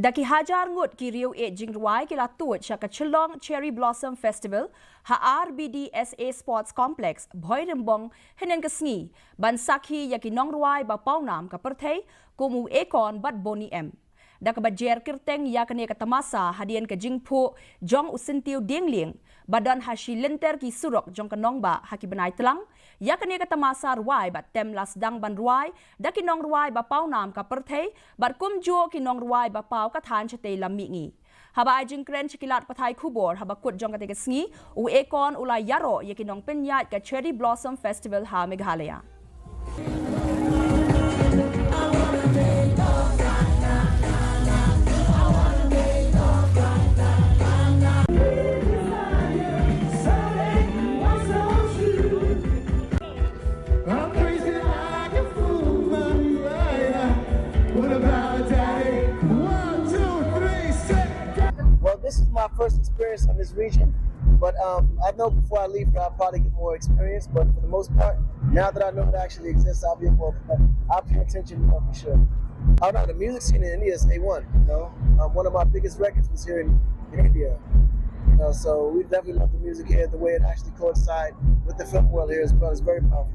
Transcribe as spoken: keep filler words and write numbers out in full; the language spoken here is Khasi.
Da ki hajar ngut ki riew ïeit jingrwai ki la tuid sha ka Shillong Cherry Blossom Festival ha R B D S A Sports Complex, Bhoirimbong, hynnin ka sngi, ban sakhi ïa ki nongrwai ba pawnam ka pyrthei, kum u Akon bad Boney M. Da kaba jer kyrteng ïa kane ka tamasa hadien ka jingphuh jong u Syntiew Diengling, ba don ha shi lynter ki surok jong ka nongbah ha ki bnai tlang, ïa kane ka tamasa rwai bad tem la sdang ban rwai da ki nongrwai ba pawnam ka pyrthei, bad kumjuh ki nongrwai ba paw ka thaiñ shatei lam mihngi. Haba ai jingkren sha ki lad pathai khubor haba kut jong kata ka sngi, u Akon u la ïaroh ïa ki nongpynïaid ka Cherry Blossom Festival ha Meghalaya. Well, this is my first experience on this region, but um, I know before I leave here, I'll probably get more experience. But for the most part, now that I know it actually exists, I'll be more, I'll pay attention more for sure. Oh no, the music scene in India is A one. You know, um, one of my biggest records was here in, in India. You know, so we definitely love the music here, the way it actually coincides with the film world here as well. It's very powerful.